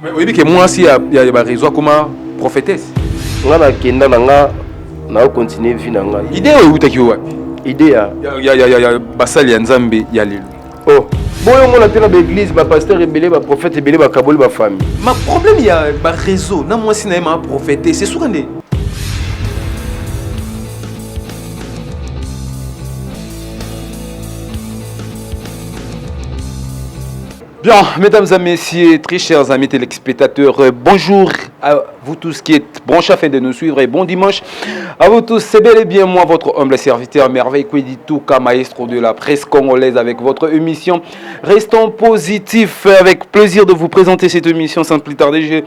Mais oyebi ke mwasi ya, ya, ya bareseau akoma prophétesse. Nga nakenda na nga na continuer vie na ngai. Idée oyo eutaki yo wapi? Idée ya ya, ya, ya, ya basali ya Nzambe ya lelo. Oh, boyo omona te na baeglise bapasteur ebele baprophète ebele bakaboli bafamille. Ma problème ya bareseau na mwasi na ye ma prophétesse esuka nde. Bien, mesdames et messieurs, très chers amis téléspectateurs, euh, bonjour à vous tous qui êtes branchés afin de nous suivre et bon dimanche à vous tous. C'est bel et bien moi, votre humble serviteur Merveille Kwedi maestro de la presse congolaise avec votre émission. Restons positifs, avec plaisir de vous présenter cette émission sans plus tarder. Je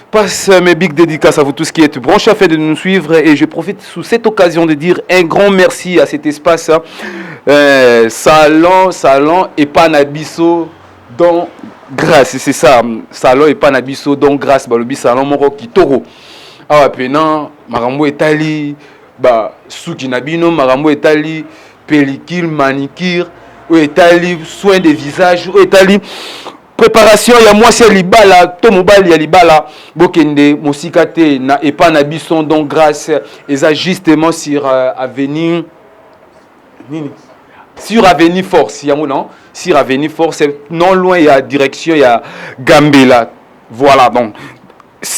passe mes big dédicaces à vous tous qui êtes branchés afin de nous suivre et je profite sous cette occasion de dire un grand merci à cet espace euh, salon, salon et panabiso donc grâce c'est ça salon epa na biso donc grâce balobi salon moko kitoko awa pena makambo etali ba suki na bino makambo etali pellicule manicure oyo etali soin de visage oyo etali préparation ya mwasi ya libala to mobali ya libala bokende mosika te na epa na biso donc grâce eza justement sur euh, avenue nini sur avenue force yango non sur avenue force non loin ya direction ya gambela voilà donc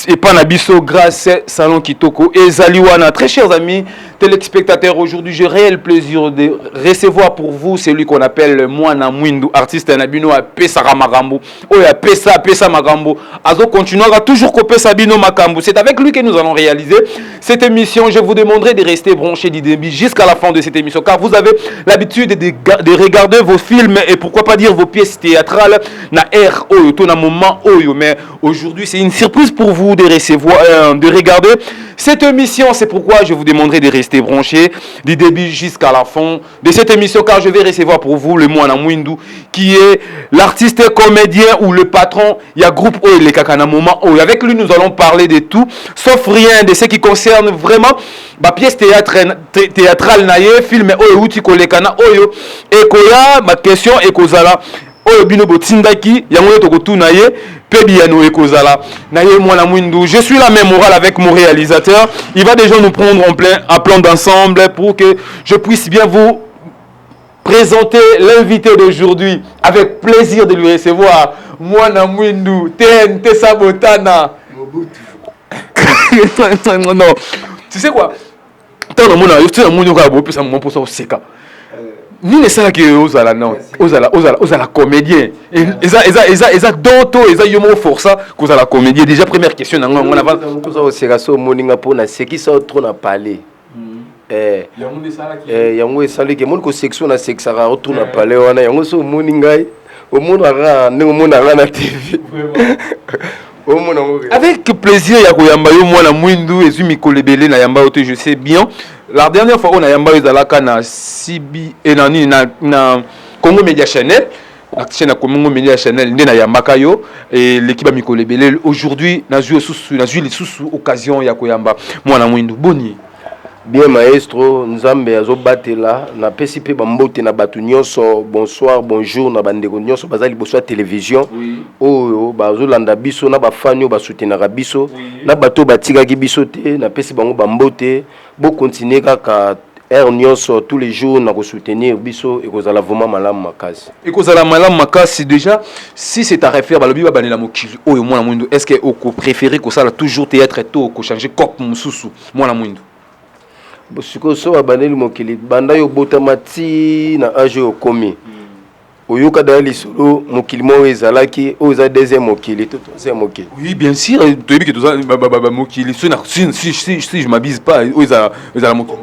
epa na biso grâce salon kitoko ezali wana très chers amis téléspectateurs aujourd'hui j'ai réel plaisir de recevoir pour vous celui qu'on appelle mwana mwindu artiste na bino apesaka makambo oyo apesa apesa makambo azo continuera toujours kopesa bino makambo c'est avec lui que nous allons réaliser cette émission je vous demanderai de rester branché du début jusqu'à la fin de cette émission car vous avez l'habitude de, de regarder vos films et pourquoi pas dire vos pièces théâtrales na air oyo to na moment oyo mais aujourd'hui c'est une surprise pour vous de recevoir euh, de regarder cette émission c'est pourquoi je vous demanderai de rester branché du début jusqu'à la fin de cette émission car je vais recevoir pour vous le Mwana Mwindu qui est l'artiste comédien ou le patron il y a groupe oyo elekaka na moment oyo avec lui nous allons parler de tout sauf rien de ce qui concerne vraiment ba pièce théâtre théâtrale na ye film oyo euti koleka na oyo ekoya ba question ekozala oyo bino botindaki yango nde tokotuna ye mpe biyano ekozala na ye mwana mwindu je suis la même morale avec mon réalisateur il va déjà nous prendre en plein à plan d'ensemble pour que je puisse bien vous présenter l'invité d'aujourd'hui avec plaisir de lui recevoir mwana mwindu TNT Sabotana non tu sais quoi ntango namona yo ti namoni okoya bopesa mwa mposa oseka nini esalaki yo ozala na ozala ozala ozala comédien eza eza eza eza don to eza yo moko força kozala comédien déjà première question na ngai yango na oza koseka so omoni nga mpo nasekisa yo trop na palais hmm. eh, eh, yango esalaki emoni kosekisa nasekisaka yo trop na eh. palais wana yango so omoni ngai omonaka ndenge omonaka na tv Avec plaisir ya koyamba yo mwana mwindu ezwi mikolo ebele na yamba yo te je sais bien la dernière fois oyo na yamba yo ezalaka na CB et na nini na, na Congo Media Channel na chaîne ya Congo Media Channel nde nayambaka yo eleki ba mikolo ebele aujourd'hui nazwi lisusu nazwi lisusu occasion ya koyamba mwana mwindu boni Bien maestro, Nzambe azobatela, napesi pe bambote na bato nyonso, bonsoir, bonjour na bandeko nyonso baza liboso ya television oui. oyo bazolanda biso na bafani oyo basoutenaka biso oui. na bato oyo batikaki biso te, napesi bango bambote, bokontinue kaka heure nyonso tous les jours na kosoutenir biso ekozala vraiment malamu makasi. Ekozala malamu makasi déjà si c'est à refaire balobi babandela mokili oyo mwana mwindu est-ce que okopréféré kosala toujours théâtre to okochange cope mosusu mwana mwindu sikoyo so babandeli mokili banda yo obotama ti na age oyo okomi mm. oyoka daya lisolo mokili moko ezalaki oyo eza deuxième mokili to troisième mokili oui bien sûr toyebi ke toza mokili si, si, si je m'abuse pas oyo ezala mokili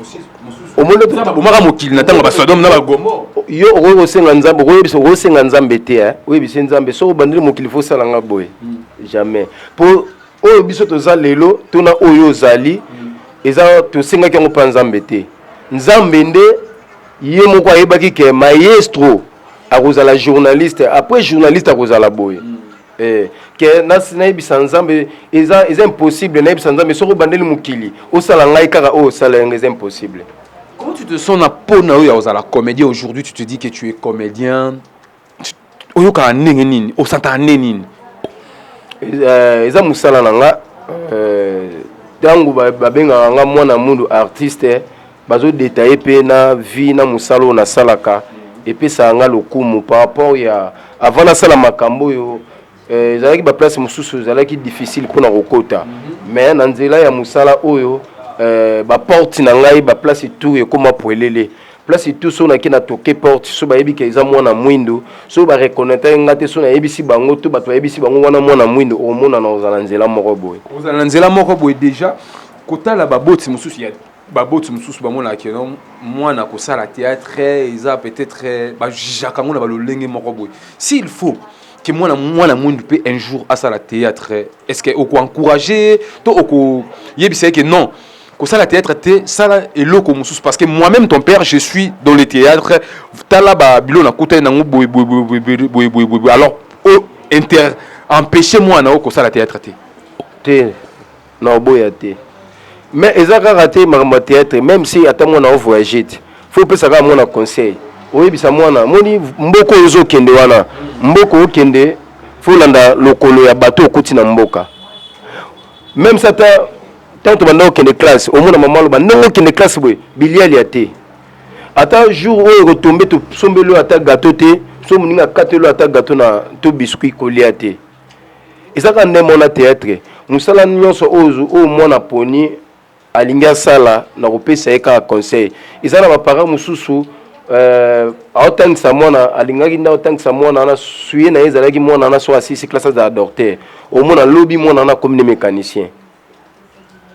omoni mokili na ntango ya basodome na bagomore yo okoki kosenga nzambe okoyebisa okosenga nzambe te oyebise nzambe soki obandeli mokili fo osala nga boye hmm. jamais mpo Oyo biso toza lelo to na oyo ozali eza tosengaki yango mpa Nzambe te. Nzambe nde ye moko ayebaki ke maestro akozala journaliste après journaliste akozala boye mm. Eh, ke nayebisa Nzambe eza, eza impossible nayebisa Nzambe soki obandeli mokili osala ngai kaka oyo osala yango eza impossible. Comment tu te sens na peau na oyo ya ozala comédien aujourd'hui tu te dis que tu es comédien oyokaka ndenge nini osantaka nde nini? Eza mosala na nga. Ntango babengaka nga Mwana Mwindu artiste, bazodétailler mpe na vie na mosala oyo nasalaka, epesaka nga lokumu par rapport ya avant nasala makambo oyo. Ezalaki baplace mosusu ezalaki difficile mpona kokota, mais na nzela ya mosala oyo, baporte na ngai, baplace tout ekóma polele. Place tout so nake na toke porte, so bayebi ke eza Mwana Mwindu, so bareconnaître nga te, so nayebisi bango to bato bayebisi bango wana Mwana Mwindu, okomona na ozala nzela moko boye. Ozala na nzela moko boye. Déjà kotala baboti mosusu, ya baboti mosusu bamonaka ke no mwana kosala théâtre eza peut-être bajugeaka yango na balolenge moko boye. S'il faut ke mwana Mwindu mpe un jour asala théâtre, est ce que okoencourager to okoyebisa ye ke non, kosala théâtre te, sala eloko mosusu, parce que moi-même, ton père, je suis dans le théâtre, tala babilo nakutani nango boye boye boye boye boye boye boye? Alors inter empêcher mwana oyo kosala théâtre te? Te, na oboya te, mais eza kaka te makambo ya théâtre. Même si ata mwana ovoyage te, faut opesa kaka mwana conseil, oyebisa mwana: moni mboka oyo ozokende wana, mboka okende, faut olanda lokolo ya bato okoti na mboka. Même si ata ntango tobanda kokende classe, omona mama aloba ndenge okende classe boye, bilialia te, ata jour oyo ekotombe tosombeli oyo ata gâteau te, so moninga akateli oyo ata gâteau na to biscuit, kolia te. Eza kaka nde mona théâtre, mosala nyonso oyo mwana poni alingi asala, na kopesa ye kaka conseil. Eza na baparent mosusu, aotangisa mwana, alingaki nde aotangisa mwana wana, suye na ye ezalaki mwana wana so asisi classe azala docteur. Omona lobi mwana wana akomi ne mécanicien.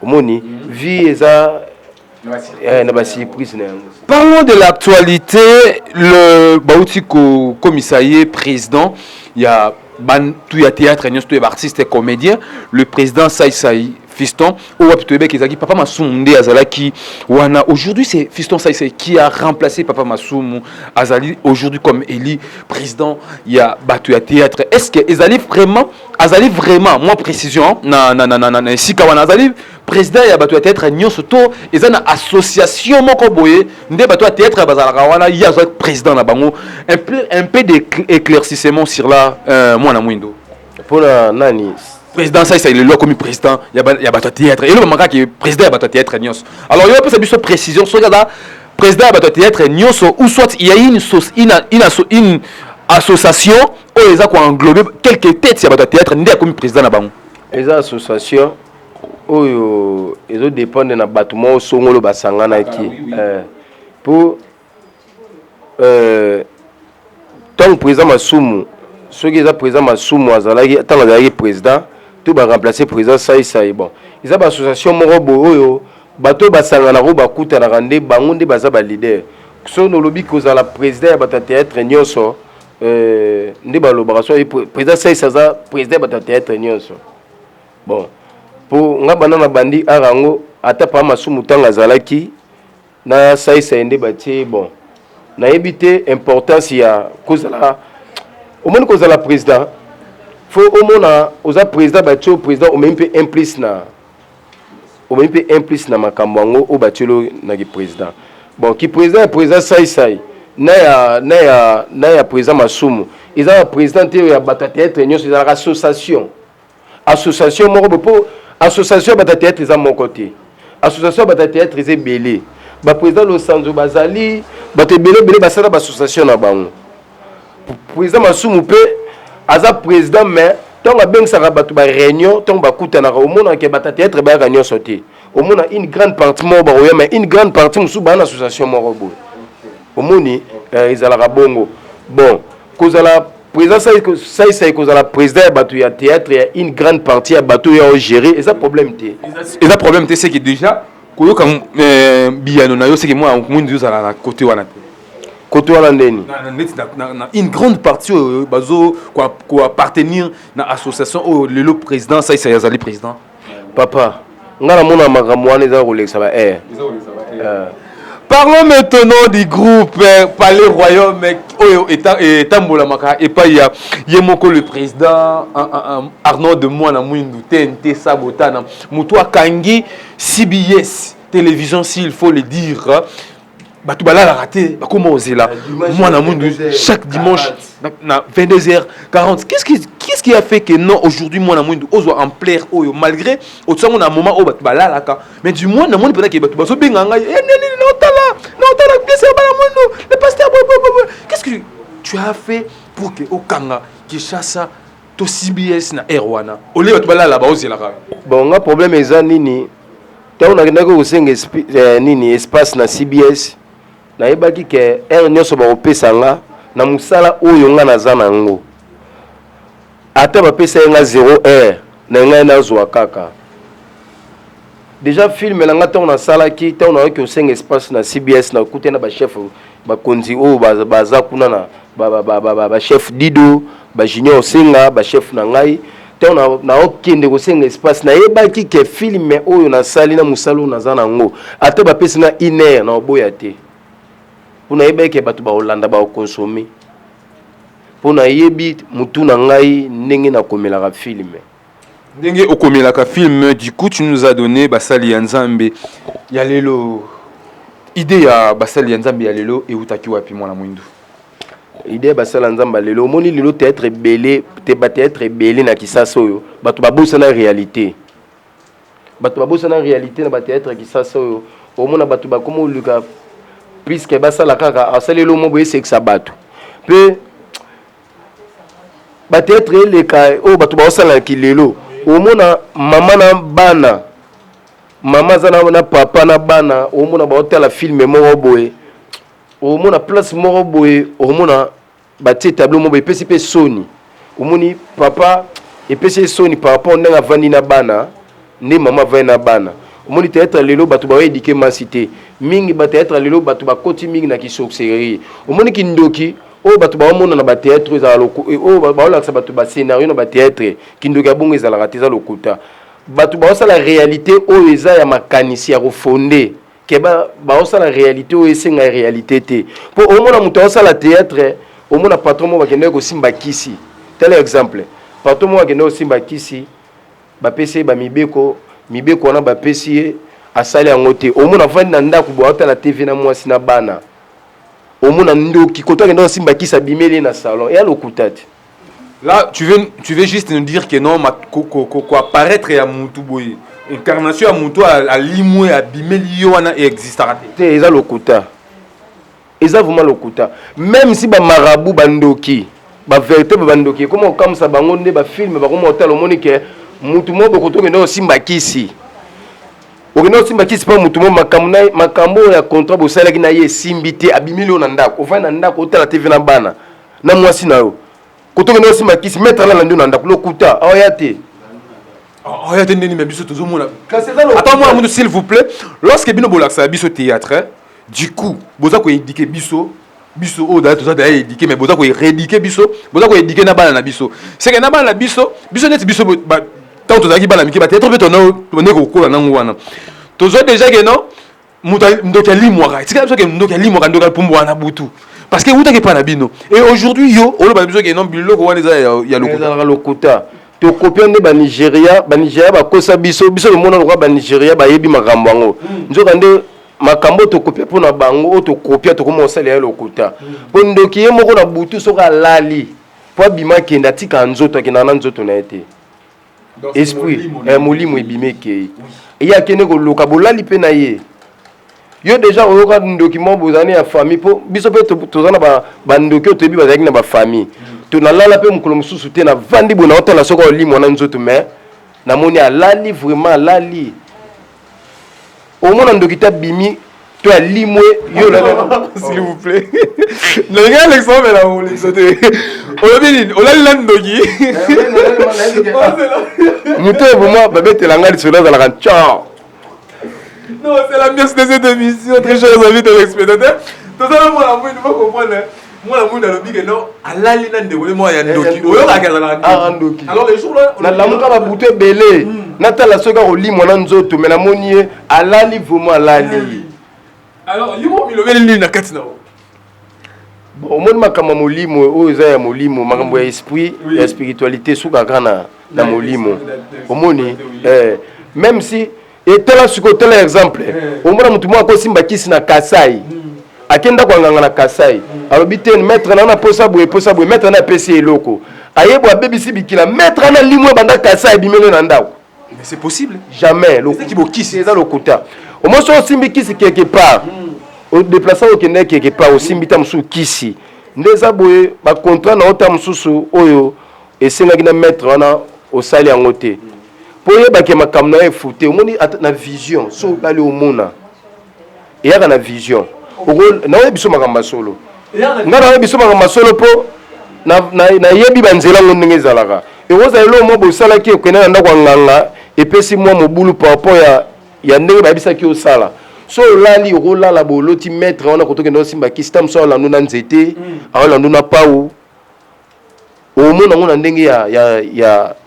Omoni vie eza na basurprise na yango. Parlons de l'actualité. Le bauti kokomisa ye président ya bantu ya théâtre nyonso to ya baartiste comédien, le président Saisai Fiston, oyo wapi toyebaki ezalaki Papa Masumu nde azalaki wana. Aujourd'hui, c'est Fiston Saisai qui a remplacé Papa Masumu, azali aujourd'hui comme élu président ya bato ya théâtre. Est ce que ezali vraiment, azali vraiment, moi précision na esika wana, azali président ya bato ya théâtre nyonso to eza na association moko boye nde bato ya théâtre bazalaka wana, ye azali président na bango? Un peu d'éclaircissement sur la Mwana Mwindo. Mpona nani? Président Saisai lelo akomi président ya bato ya théâtre. Elobama kaka président ya bato ya théâtre nyonso. Alors yo opesa biso précision soki aza président ya bato ya théâtre nyonso ou soit il y a une association oyo eza koenglober quelques têtes ya bato ya théâtre nde akomi président na bango. Eza association oyo ezodépendre na bato moko songolo basanganaki po ntango président Masumu, soki eza président Masumu azalaki, ntango azalaki président to baremplace président Saisai. Bon, eza baassociation moko boye oyo bato oyo basanganaka, oyo bakutanaka, nde bango nde baza baleader. So nolobi kozala président ya bato ya théâtre nyonso, nde balobaka so président Saisai aza président ya bato ya théâtre nyonso. Bon, mpo nga banda na bandi art yango, ata pa Masumu ntango azalaki na Saisai nde batie. Bon, nayebi te importance ya kozala, omoni, kozala président, faut omona oza président, batie o président, omemi mpe un plus na, omemi mpe un plus na makambo yango oyo batieli naki président. Bon, ki président ya président Saisai na ya président Masumu eza ba président te ya bato ya théâtre nyonso. Ezalaka association moko boye, mpo association ya bato ya théâtre eza moko te. Association ya bato ya théâtre eza ebele. Baprésident Losanzo bazali bato ebele ebele, basala baassociation na bango. Président Masumu mpe aza président, mais ntango abengisaka bato baréunion, ntango bakutanaka, omonaka bato ya théâtre bayaka nyonso te. Omona une grande partie moko bakoya, mais une grande partie mosusu baya na association moko boye. Omoni, ezalaka bongo. Bon, kozala président Saisai, kozala président ya bato ya théâtre, ya une grande partie ya bato oyo ogérer, eza problème te. Eza problème te. Seke déjà koyoka biyano na yo, seke mwana Mwindu ozala na côté wana te. Côté wana ndeni? Neti na une grande partie oyo bazo koappartenir na association oyo lelo président Saisai azali président. Papa, nga namona makambo wana eza kolekisa ba air. Parlons maintenant du groupe Palais Royaume oyo etambolamaka epai ya ye moko le président Arnaud de Mwana Mwindu TNT Sabotana, moto akangi CBS télévision, s'il faut le dire. Bato balalaka te, bakoma ozela Mwana Mwindu chaque dimanche na 22h40. Qu'est-ce qui Qu'est-ce qui a fait que non, aujourd'hui, mwana mwindu ozwa ampleur oyo, malgré otisango na moment oyo bato balalaka? Mais du moins namoni mpenza ke bato bazobenga ngai: "Eh, nini, naotala, naotala pièce ya bana mwindu, le pasteur boy, boy, boy, boy." Qu'est-ce que tu as fait pour que okanga Kinshasa to CBS na aire wana olie bato balala baozelaka? Bon, nga problème eza nini? Ntango nakendaki kosenga nini, espace na CBS, nayebaki ke heure nyonso bakopesa nga na mosala oyo nga naza nango, ata bapesa ye nga 0 heure na ngai, nazwa kaka. Déjà film na nga, ntango nasalaki, ntango nayoki kosenga espace na CBS, nakutani na bachef, bakonzi oyo baza kuna na bachef Dido, bajunior Osenga, bachef na ngai. Ntango naokende kosenga espace, nayebaki ke film oyo nasali na mosala oyo naza nango, ata bapesi nga une heure, na oboya te, mpo nayebaki ke bato bakolanda, bakoconsommer, mpo nayebi mutu na ngai ndenge nakomelaka film. Ndenge okomelaka film. Du coup, tu nous as donné basali ya Nzambe ya lelo. Idée ya basali ya Nzambe ya lelo eutaki wapi, mwana mwindu? Idée ya basala Nzambe ya lelo, omoni lelo théâtre ebele te, bathéâtre ebele na Kisasa oyo, bato babosana réalité, bato babosana réalité na bathéâtre ya Kisasa oyo. Omona bato bakoma oluka puisque basala kaka, asali elo mo boye, esekisa bato. Mpe bathéâtre eleka oyo bato baosalaki lelo, omona mama na bana, mama aza na papa na bana, omona baotala film moko boye, omona place moko boye, omona batie tableau moko boye, epesi mpe soni. Omoni papa, epesi ye soni par rapport ndenge avandi na bana, nde mama avandi na bana. Omoni théâtre lelo, bato baoéduquer masi te mingi. Bathéâtre lelo, bato bakoti mingi na kisorcellerie. Omoni kindoki oyo bato baomona na bathéâtre, ezala oyo baolakisa bato bascénario na bathéâtre, kindoki ya bongo ezalaka te, eza lokuta. Bato baosala réalité oyo eza ya makanisi ya kofonder ke baosala réalité oyo esenga réalité te. Mpo omona moto aosala théâtre, omona patron moko bakendaki kosimba kisi. Tel exemple, patron moko akendaki kosimba kisi, bapesi ye bamibeko, mibeko wana bapesi ye, asali yango te. Omona avandi na ndako boye, aotala TV na mwasi na bana, omona ndoki koto akenda kosimba kisi, abimeli ye na salon. Eya lokuta te. Là, tu veux juste nous dire que non, ko apparaître ya mutu boye, incarnation ya mutu alimwe, abimeli yo wana, existaka te? Te, eza lokuta, eza vraiment lokuta. Même si bamarabout, bandoki, bavéritable bandoki, ekoma kokamwisa bango nde bafilm bakoma kotala. Omoni ke mutu moko bokoto okende kosimba kisi, okende kosimba kisi mpo mutu mo makambo oyo ya contrat bosalaki na ye esimbi te, abimeli oyo na ndako. Ofandi na ndako, otala TV na bana na mwasi na yo, koto okende kosimba kisi, maître alala nde na ndako. Lokuta, aoya te. Oya te ndeni? Me biso tozomona. Attends, mwana mutu, s'il vous plaît, lorsque bino bolakisaka biso théâtre, du coup boza koéduquer biso. Biso oyo daya toza daya éduqué, mais boza korééduquer biso, boza koéduquer na bana na biso. C'est que na bana na biso, biso neti biso, ntango tozalaki bana mike, bathéâtre mpe tobande kokola nango wana, tozwa déjà ke non, moto ndoki alimwaka. Etikala biso ke ndoki alimwaka, ndoki apumbwaka na butu, parce que eutaki epa na bino. Et aujourd'hui yo oloba biso ke non, biloko wana eza ya lokuta. Ezalaka lokuta. Tokopia nde Banigéria. Banigéria bakosa biso. Biso tomona lokola Banigéria bayebi makambo yango, nzoka nde makambo oyo tokopia mpona bango, oyo tokopia, tokoma kosalela ye lokuta. Mpo ndoki ye moko na butu, soki alali, mpo abima, akende, atika nzoto, akendaka na nzoto na ye te. Esprit, molimo ebima, ekei, ye akende koluka bolali mpe na ye. Yo déjà oyoka ndoki moko bozali ya famille? Mpo biso mpe toza na bandoki oyo toyebi, bazalaki na bafamille. Nalala mpe mokolo mosusu te, navandi boye, naotala soki olimwa na nzoto, mais namoni alali, vraiment alali. Omona ndoki te abimi to alimwe yo. S'il vous plaît, nalingi Alexandre na molekisa te. Olobi nini? Olali na ndoki? Moto oyo vraiment babetela ngai lisolo, azalaka ntio. Non, c'est l'ambiance de cette émission, très chers amis téléspectateurs. Tozala mwana mwindu, faut comprendre. Mwana mwindu alobi ke non, alali na ndeko ye moko ya ndoki. Oyokaka azalaka ndoki. Alors le jour là, nalamuka babutu ebele, natala soki akolimwa na nzoto, mais namoni ye alali, vraiment alali. Alors yo moko milobeli nini na kati na yo? Bon, omoni makambo ya molimo oyo eza ya molimo, makambo ya esprit, ya spiritualité, esukaka na molimo. Omoni, même si etala sikoyo, tala exemple, omona motu moko akosimba kisi na Kasai. Ake ndako ya nganga na Kasai, alobi te: "Maître, na posa boye, posa boye." Maître na apesi eloko, ayebi abebisi bikila. Maître na limwe banda Kasai, ebimeli na ndako. Mais c'est possible? Jamais. Ezaki bokisi. Eza lokuta. Omoi so osimbi kisi quelque part, odéplacer, okende quelque part, osimbi ta mosusu kisi nde eza boye, bacontrat na yo ta mosusu oyo esengaki na maître wana, osali yango te mpo oyebake makambo na yo efute. Omoni na vision, so olali, omona eyaka na vision. Naoyebi biso makambo ya solo. Nga nayebi biso makambo ya solo mpo nayebi banzela yango ndenge ezalaka. Ekozala eloko mwa bosalaki, okende na ndako ya nganga, epesi mwa mobulu par rapport ya ndenge bayebisaki osala. So olali, okolala boloti maître wana, kotokende osimba kisi, ta mosu aolandu na nzete, aolandu na pau. Omona yango na ndenge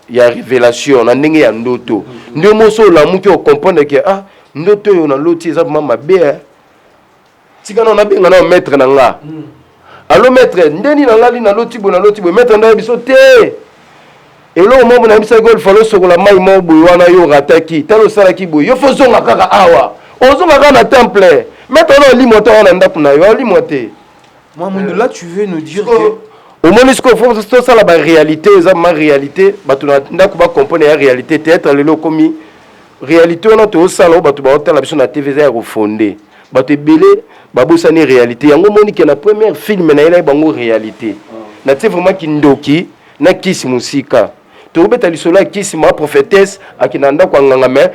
ya révélation, na ndenge ya ndoto. Nde moso olamuki, ocomprendre ke: "Ah, ndoto oyo naloti eza vraiment mabe. Tika na nabenga na maître na nga. Allo maître, ndeni nalali, naloti boye, naloti boye." Maître nde biso te, eloko moko nayebisaki oyo falo osokola mai moko boye wana, yo orataki. Tala, osalaki boye, yo fo ozonga kaka awa, ozonga kaka na temple. Maître wana olimwa te, wana na ndako na yo olimwa te. Moi, Mwindu, là, tu veux nous dire que Omoni sikoyo, fo tosala baréalité. Eza ma réalité, bato na ndako bacomprendre ya réalité. Théâtre lelo okomi réalité wana tozosala, oyo bato baotala biso na TV, eza ya kofonde. Bato ebele babosani réalité yango. Omoni ke na première film nayelaki bango réalité, natie vraiment kindoki na kisi mosika. Tokobeta lisolo ya kisi, ma prophétesse akenda na ndako ya nganga, mais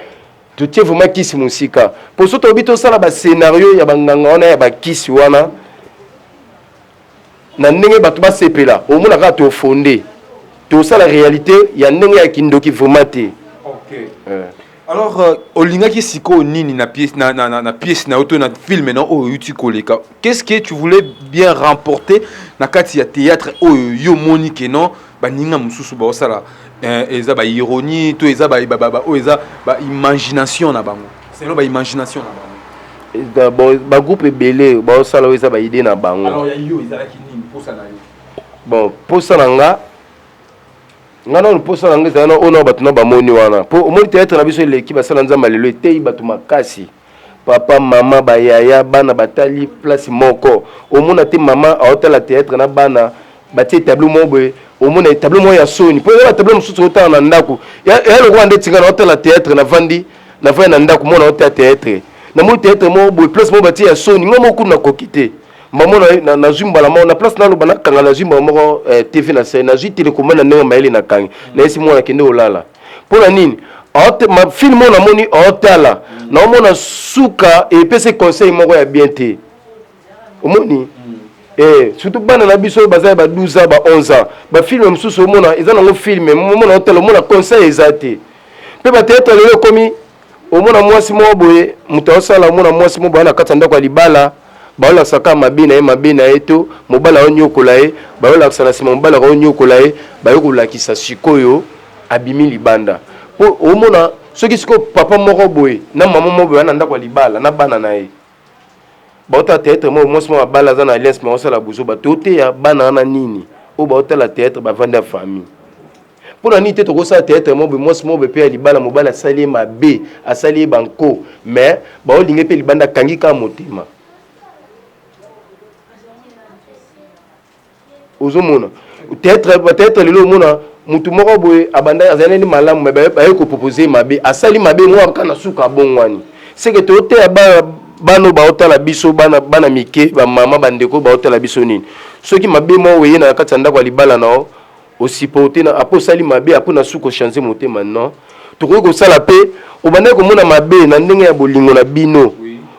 totie vraiment kisi mosika, po so toyebi tosala bascénario ya banganga wana ya bakisi wana na ndenge bato basepela. Omona kaka tofonde, tosala réalité ya ndenge ya kindoki vraiment te. Alors, olingaki sikoyo nini na pièce na pièce na yo to na film na oyo oyuti koleka? Qu'est-ce que tu voulais bien remporter na kati ya théâtre oyo yo moni ke non, baninga mosusu baosala eza baironie to eza oyo eza baimagination na bango, selon baimagination na bango? Bon, bagroupe ebele baosala oyo eza baidée na bango. Alors, ya yo ezalaki nini, posa na yo? Bon, posa na nga, nga nano posa na nga ezala na oyo na bato na bamoni wana, mpo omoni théâtre na biso eleki. Basala Nzambe lelo eteyi bato makasi, papa, mama, bayaya, bana batali place moko. Omona te mama aotala théâtre na bana, batie tableau moko boye, omona tableau moko ya soni, mpo eza batableau mosusu otala na ndako ya lokola nde tinga na otala théâtre. Navandi na ndako, mona otala théâtre, namoni théâtre moko boye, place moko batie ya soni. Nga moko kuna nakoki te. Mbamona nazwi mbala moko na place naloba, nakanga, nazwi mbala moko TV na se, nazwi télécommande na ndenge mayele, nakangi, nayesi mwana: "Kende olala." Mpo na nini? Film oyo namoni aotala, naomona suka epesi conseil moko ya bien te. Omoni, surtout bana na biso oyo baza ya ba 12 ans, ba 11 ans, bafilm mosusu omona eza nango film, omona otala, omona conseil eza te. Mpe bathéâtre lelo ekomi, omona mwasi moko boye, moto aosala, omona mwasi moko boye na kati ya ndako ya libala, baolakisaka mabe na ye, mabe na ye, to mobali aonyokola ye, baolakisa na nsima mobali aonyokola ye, baye kolakisa sikoyo abimi libanda. Mpo omona soki sikoyo papa moko boye na mama moko boye na ndako ya libala na bana na ye, baotala théâtre moko, mwasi moko abala, aza na alliance, ma osala buzo, bato oteya bana wana nini oyo baotala théâtre, bavandi ya famille? Mpo na nini te tokosala théâtre moko boye, mwasi moko boye mpe ya libala, mobali asali ye mabe, asali ye banko, mais baolinge mpe libanda, akangi kaka motema? Ozomona théâtre lelo, omona mutu moko boye abanda azali nani malamu, mais baye kopropose mabe, asali mabe moko kaka na suka abongwani. Seke toteya bana baotala biso, bana mike, bamama, bandeko baotala biso nini? Soki mabe moko eye na kati ya ndako ya libala na yo, osupporte na apo osali mabe, apo na suka ochange motema. Non, tokoki kosala mpe obandaki komona mabe na ndenge ya bolingo na bino,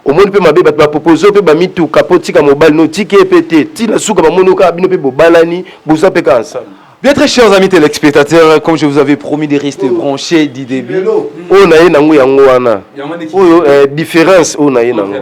omoni mpe mabe, bato bapropose mpe bamituka mpo tika mobali no, otiki ye mpe te, ntina suka bamoni kaka bino mpe bobalani, boza mpe kaka ensemble. Bien, très chers amis téléspectateurs, comme je vous avais promis de rester branchés du début. Oyo na ye nango yango wana oyo différence oyo na ye nango,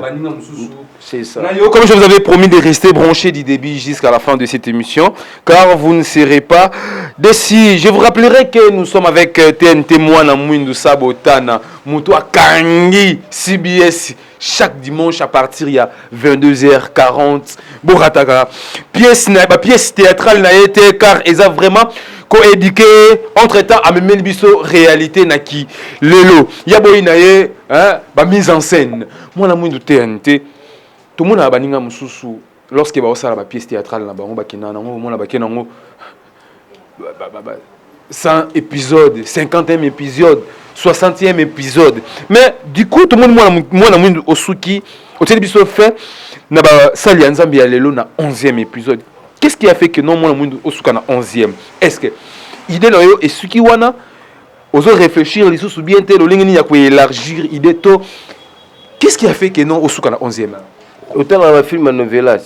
c'est ça. Comme je vous avais promis de rester branchés du début jusqu'à la fin de cette émission, car vous ne serez pas déçus. Je vous rappellerai que nous sommes avec TNT Mwana Mwindu Sabotana, Mutu Akangi, CBS, chaque dimanche à partir de 22h40. Borataka. Pièce, pièce théâtrale na été, car ils ont vraiment koéduquer. Entre temps amemeli biso réalité na ki lelo ya boyi na ye, hein, ba mise en scène. Mwana Mwindu TNT. Tomonaka baninga mosusu, lorsque baosala bapièce théâtrale na bango, bakendaka nango, omona bakende nango 100 épisode, 50e épisode, 60e épisode. Mais du coup tomoni Mwana Mwindu osuki, otieli biso fait na basali ya Nzambe ya lelo na 11e épisode. Qu'est-ce qui a fait que non, Mwana Mwindu osuka na 11e? Est-ce que idée na yo esuki wana, ozo réfléchir lisusu bien te lolenge nini ya koélargir idée, to qu'est-ce qui a fait que non, osuka na 11e? Otanga bafilm ya novelas,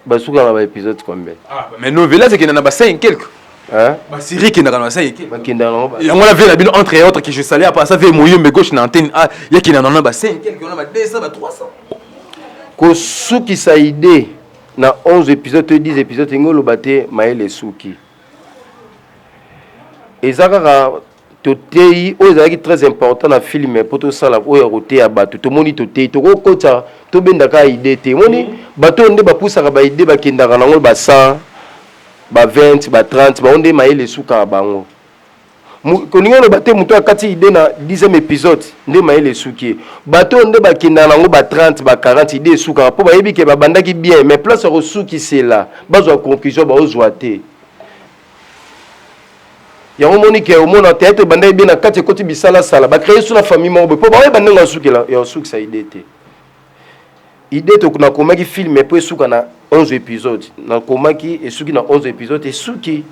basuka na baépisode combien? Ah, mais novelas ekenda na ba 5 quelque. Hein? Basérie ekendaka na ba 5 quelque. Bakendaka nango. Yango wana ve na bino, entre autres, que je salue après ça, ve Moyombe gauche na antenne A, yakenda na ba 5 quelque, wana ba 200, ba 300. Kosukisa idée na 11 épisode to 10 épisode, ndenge oloba te, mayele esuki. Eza kaka toteyi oyo ezalaki très important na film mpo tosala oyo ya koteya bato. Tomoni toteyi, tokokota, tobendaka idée te. Omoni bato oyo nde bapusaka baidée, bakendaka nango ba 100, ba 20, ba 30, bango nde mayele esukaka bango. Koningi oloba te, moto akati idée na 10e épisode nde mayele esuki ye. Bato oyo nde bakendaka nango ba 30, ba 40, idée esukaka mpo bayebi ke babandaki bien, mais place ya kosukisela, bazwa conclusion, baozwa te. Yango omoni ke omona théâtre ebandaki bien, na kati ekoti bisalasala, bacréer so na famille moko boye mpo baoyeba ndenge asukela ya kosukisa idée te. Idée to nakomaki film mpo esuka na 11 épisode, nakomaki esuki na 11 épisode, esuki.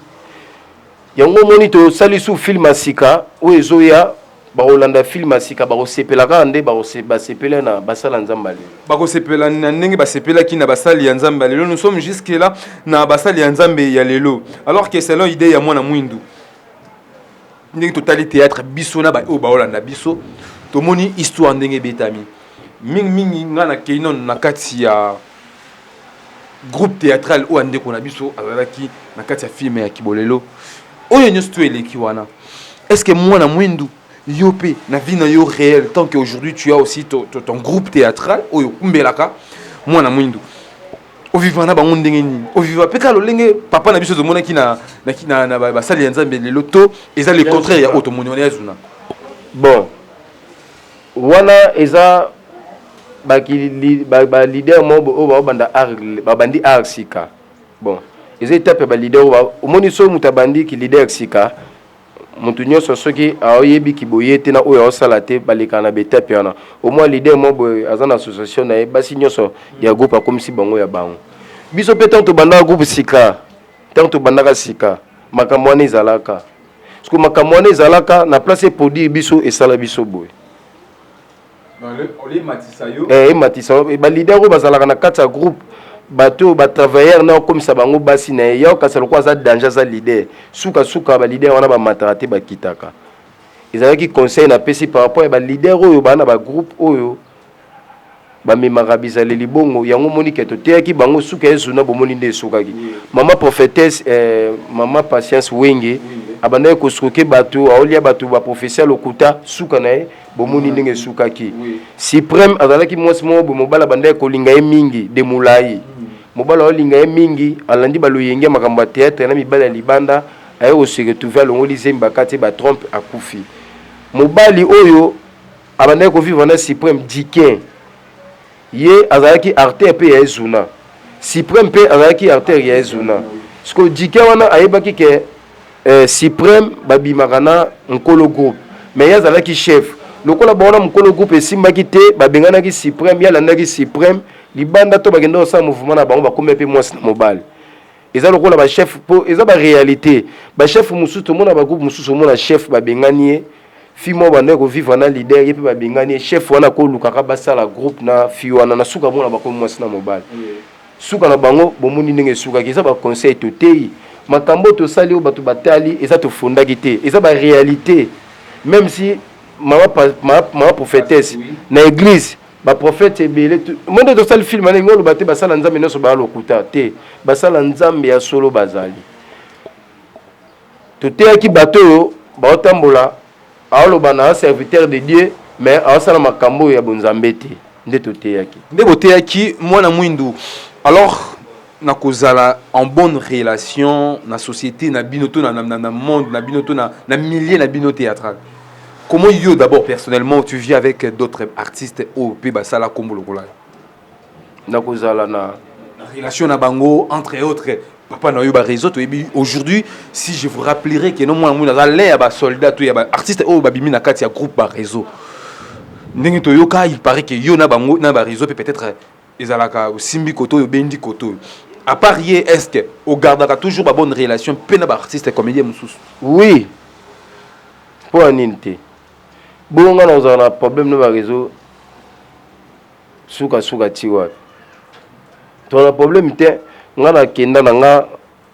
Yango omoni tosali su film ya sika oyo ezoya. Bakolanda film ya sika, bakosepela kaka nde basepela na basala Nzambe lelo. Bakosepela na ndenge basepelaki na basali ya Nzambe ya lelo. Nous sommes jusque là na basali ya Nzambe ya lelo. Alors que selon idée ya Mwana Mwindu, ndenge totali théâtre, biso na baoyo baolanda biso, tomoni histoire ndenge ebetami mingimingi. Ngai nakei nano na kati ya groupe théâtral oyo ya ndeko na biso azalaki na kati ya film ya Kibolelo. Oyo nyonso to eleki wana, est ce que Mwana Mwindu, yo mpe na vie na yo réel, tant que aujourd'hui tu as aussi ton groupe théâtral oyo okumbelaka, Mwana Mwindu, ovivre na bango ndenge nini? Ovivre mpe kaka lolenge papa na biso tomonaki na basali ya Nzambe lelo, to eza le contraire ya oyo tomoni wana ya Zuna? Bon, wana eza baleader moko oyo baobanda art, babandi art sika. Bon, eza étape ya baleader oyo omoni soki moto abandiki leader sika, moto nyonso soki aoyebiki boye te na oyo aosala te, balekaka na baétape wana. Omwa leader moko boye aza na association na ye, basi nyonso ya groupe akomisi bango ya bango. Biso mpe ntango tobandaka groupe sika, ntango tobandaka sika, makambo wana ezalaka. Parce que makambo wana ezalaka na place eproduire biso, esala biso boye. Ematisa baleader oyo bazalaka na kati ya groupe, bato oyo batravailleur na okomisa bango basi na ye, ya okasa lokola aza danger, aza leader. Sukasuka baleader wana bamataka te, bakitaka. Ezalaki conseil napesi par rapport ya baleader oyo baa na bagroupe oyo bamemaka bizaleli bongo. Yango omoni ke toteyaki bango, suka ezuna, bomoni nde esukaki. Mama prophétesse, mama Patience Wenge, abandaki kosoke bato, aolia bato baprophétie ya lokuta. Suka na ye, bomoni ndenge esukaki. Suprême azalaki mwasi moko boye, mobali abandaki kolinga ye mingi de molai. Mobali aolinga ye mingi, alandi baloyenge ya makambo ya théâtre na mibali ya libanda, aye kose retrouver alongoli zembi, bakati ye batrompe, akufi. Mobali oyo abandaki kovivre na Suprême, Dikin, ye azalaki artère mpe ya Ezuna. Suprême mpe azalaki artère ya Ezuna. Siko Dikin wana ayebaki ke Suprême babimaka na nkolo groupe, mais ye azalaki chef. Lokola bawana mokolo groupe esimbaki te, babenganaki Suprême, ye alandaki Suprême libanda to bakende kosala mouvement na bango, bakomi mpe mwasi na mobali. Eza lokola bachef, mpo eza baréalité. Bachef mosusu tomona, bagroupe mosusu omona chef babengani ye, fille moko bandaki kovivre na leader, ye mpe babengani ye. Chef wana akolukaka basala groupe na fille wana, na suka mona bakomi mwasi na mobali. Suka na bango, bomoni ndenge esukaki. Eza baconseil toteyi, makambo oyo tosali, oyo bato batali, eza tofondaki te, eza baréalité. Même si mama prophétesse na église, baprophète ebele mo nde tosali film ndenge oloba te, basala Nzambe nyonso baya lokuta te, basala Nzambe ya solo bazali. Toteyaki bato oyo baotambola, aoloba na serviteur de Dieu, mais aosala makambo oyo ya bonzambe te. Nde toteyaki. Nde boteyaki Mwana Mwindu. Alors na kozala en bonne relation na société na bino to na monde na bino to na milieu na bino théâtral, comment yo d'abord personnellement tu vis avec d'autres artistes oyo mpe basala kombo lokola yo? Nakozala na relation na bango, entre autres papa na yo baréseau. Toyebi aujourd'hui, si je vous rappellerai que no Mwana Mwindu aza l'un ya basoldat to ya baartiste oyo babimi na kati ya groupe baréseau. Ndenge toyoka, il paraît que yo na bango na baréseau mpe peut-être ezalaka osimbi koto oyo, obendi koto oyo. À part ye, est ce que ogardaka toujours babonne relation mpe na baartiste comédien mosusu? Oui, mpo ya nini te? Bongo nga nazala na problème na baréseau sukasuka ti wapi? To na problème te. Nga nakenda na nga,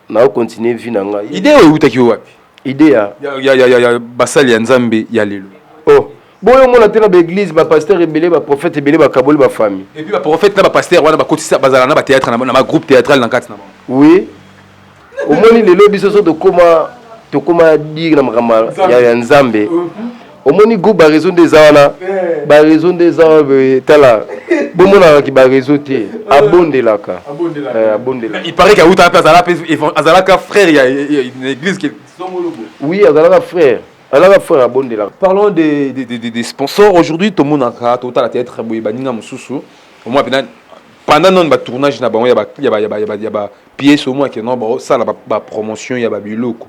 naocontinue vie na ngai. Idée oyo eutaki yo wapi? Idée ya? Ya basali ya Nzambe ya lelo. Oh, boyo omona te na baéglise, bapasteur ebele, baprophète ebele bakaboli bafamille. Et puis baprophète na bapasteur wana bakotisa, bazala na bathéâtre, na bagroupe théâtral na kati na bango. Oui, omoni lelo biso so tokóma dire na makambo ya Nzambe. Omoni groupe baréseau nde eza wana, baréseau nde eza wana. Tala, bomonakaki baréseau te, abondelaka, abondelaka. Il paraît qu'auta mpe azala mpe, azalaka frère ya église. Oui, azalaka frère, azalaka frère, abondelaka. Parlons des sponsors. Aujourd'hui, tomonaka, totala théâtre boye, baninga mosusu au moins mpena pendant nano batournage na bango ya bapièce, au moins ke non, baosala bapromotion ya babiloko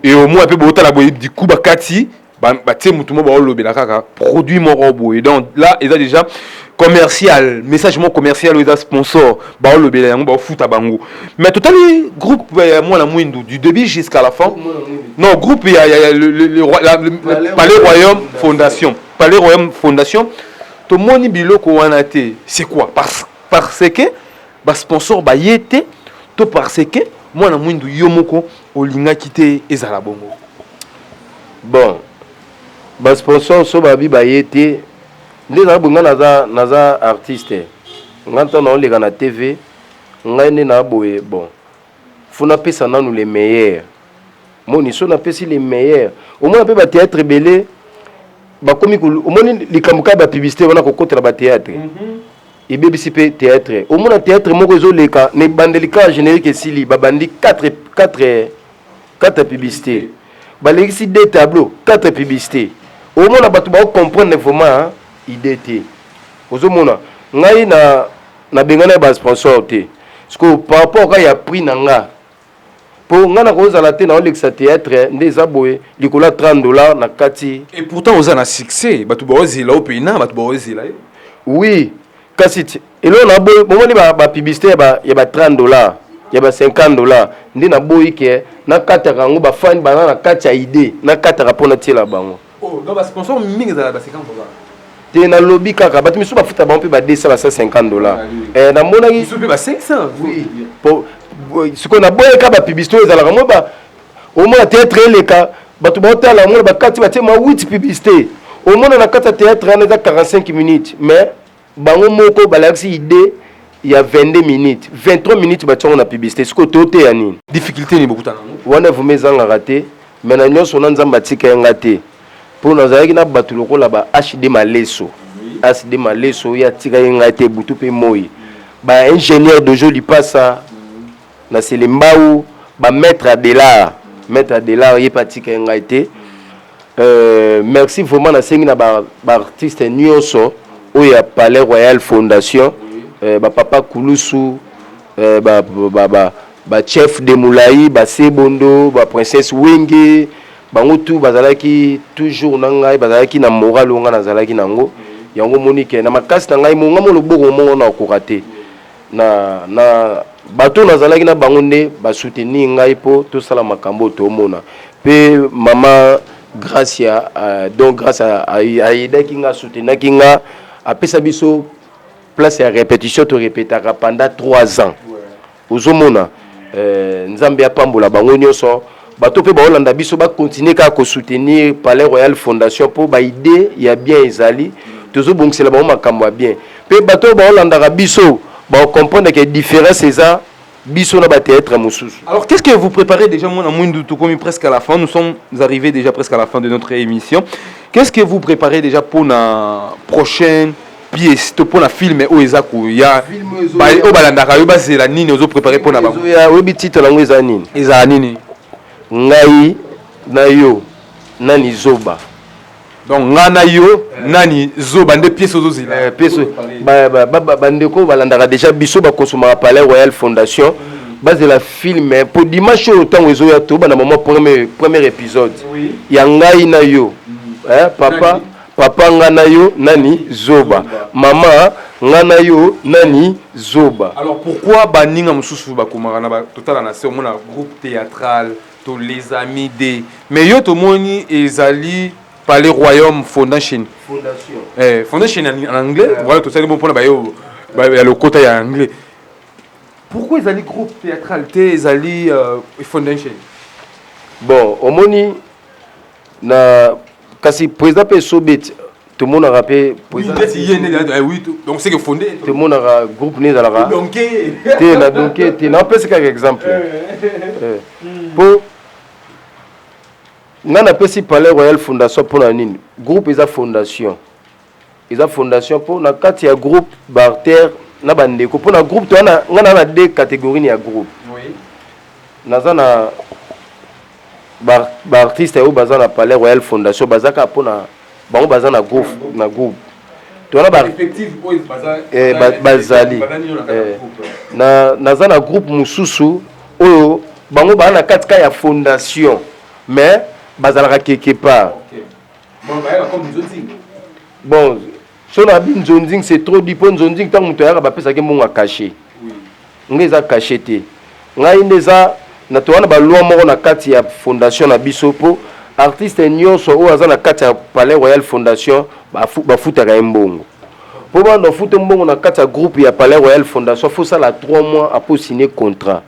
et au moins mpe botala boye, du coup bakati batie motu moko baolobela kaka produit moko boye. Donc là eza déjà commercial, message moko commercial oyo eza sponsor baolobela yango, baofuta bango. Mais totali groupe ya Mwana Mwindu du début jusqu'à la fin, non, groupe ya le Palais Royaume Fondation, Palais Royaume Fondation, tomoni biloko wana te. C'est quoi? Parce que basponsor baye te to parce que Mwana Mwindu yo moko olingaki te ezala bongo? Bon, basponsor so babi baye te nde ezala boye. Ngai naza artiste. Ngai ntango naoleka na TV, ngai nde na boye. Bon, faut napesa nanu le meilleur. Moni so napesi le meilleur, omona mpe bathéâtre ebele bakomi. Omoni likambo kaka bapublicité wana kokotela bathéâtre, ebebisi mpe théâtre. Omona théâtre moko ezoleka na ebandeli kaka, générique esili, babandi 4 4 4 publicité, balekisi deux tableau, 4 publicité. Omona bato baocomprendre vraiment idée te. Ozomona ngai na nabengana ya basponsor te, parce que par rapport kaka ya prix na nga, mpo ngai nakozala te naolekisa théâtre nde eza boye likolo ya 30 $ na kati. Et pourtant oza na succès, bato baozela o mpena, bato baozela yo. Oui, kasi eloko naboyi, bomoni bapublicité ya ba 30 $, ya ba 50 $ nde naboyi ke nakataka yango. Bafani baza na kati ya idée, nakataka mpo natiela bango. Oh, donc basponsor mingi ezala ba 50 $? Te, nalobi kaka bato misusu bafuta bango mpe ba 200, ba 150 $. Namonaki misusu mpe ba 500. Oui, sikoyo naboyaka bapublicité oyo ezalaka mo ba omona théâtre eleka, bato baotala, omona bakati batie ma 8 publicité. Omona na kati ya théâtre wana eza 45 minutes, mais bango moko balakisi idée ya 22 minutes, 23 minutes batiango na publicité. Sikoyo toteya nini? Difficulté nini bokutana yango? Wana vraiment ezangaka te, mais na nyonso na Nzambe atika ye nga te, mpo nazalaki na bato lokola ba HD Maleso. HD Maleso oyo atika ye ngai te butu mpe moi, baingénieur Dojo Lipasa na Selembau, bamaître Adelar, maître Adelar ye mpe atika ye ngai te. Merci vraiment. Nasengi na baartiste nyonso oyo ya Palais Royal Fondation, bapapa Kulusu, bachef de Molai, basebondo, baprincesse Wenge, bango tu bazalaki toujours na ngai, bazalaki na moral oyo ngai nazalaki nango. Yango omoni ke na makasi na ngai monga mo loboko moko na okoka te na bato nazalaki na bango nde basoutenir ngai mpo tosala makambo oyo tomona. Mpe mama Gracia, donc Grâce ayedaki nga, asoutenaki nga, apesa biso place ya répétition, torépétaka pendant 3 ans. Ozomona, Nzambe apambola bango nyonso. Bato mpe baolanda biso, bakontinue kaka kosoutenir Palais Royal Fondation, mpo baidée ya bien ezali, tozobongisela bango makambo ya bien. Mpe bato oyo baolandaka biso baocomprendre ke différence eza biso na bathéâtre mosusu. Alors, qu'est-ce que vous préparez déjà, Mwana Mwindu? Tokomi presque à la fin, nous sommes arrivés déjà presque à la fin de notre émission. Qu'est-ce que vous préparez déjà pour la prochaine pièce to pour la film oyo eza koya? Oyo balandaka yo bazela nini? Ozo préparé mpona bango? Oyebi titre yango eza nini? Ezala nini? Ngai na yo nani zoba? Donc nga na yo nani zoba nde pièce ozozela. Pièce, bandeko balandaka déjà biso, bakosomaka Palais Royal Fondation, bazela film po dimanche oyo ntango ezoya, tobanda mama premier épisode ya ngai na yo, papa papa nga na yo nani zoba, mama nga na yo nani zoba. Alors pourquoi baninga mosusu bakomaka na totala na se, omona groupe théâtral to les amis de, mais yo tomoni ezali Palais Royaume Foundation? Fondation. Fondation en anglais, voilà, tosali bon mpona bayo ya lokota ya anglais. Pourquoi ezali groupe théâtral te, ezali fondation? Bon, omoni na kasi président mpe esobeti, tomonaka mpe. Oui, donc c'est que fondé. Tomonaka groupe ne ezalaka te na donke te. Napesi kaka exemple mpo nga napesi Palais Royal Fondation. Mpona nini groupe eza fondation? Eza fondation mpo na kati ya groupe baacteur na bandeko. Mpo na groupe toa nga na deux catégorie ya groupe. Naza na baartiste oyo baza na Palais Royal Fondation, baza kaka mpona bango, baza na groupe towana bazali. Naza na groupe mosusu oyo bango baza na kati ka ya fondation, mais bazalaka quelque part. Bon, so na bi nzonzing, c'est trop dit, mpo nzonzing ntango moto ayaka, bapesaki mbongo ya cachet. Ngai eza cachet te, ngai nde eza na towana baloi moko na kati ya fondation na biso, mpo artiste nyonso oyo aza na kati ya Palais Royal Fondation bafutaka ye mbongo. Mpo banda ofuta mbongo na kati ya groupe ya Palais Royal Fondation, fosala 3 mois apo signer contrat.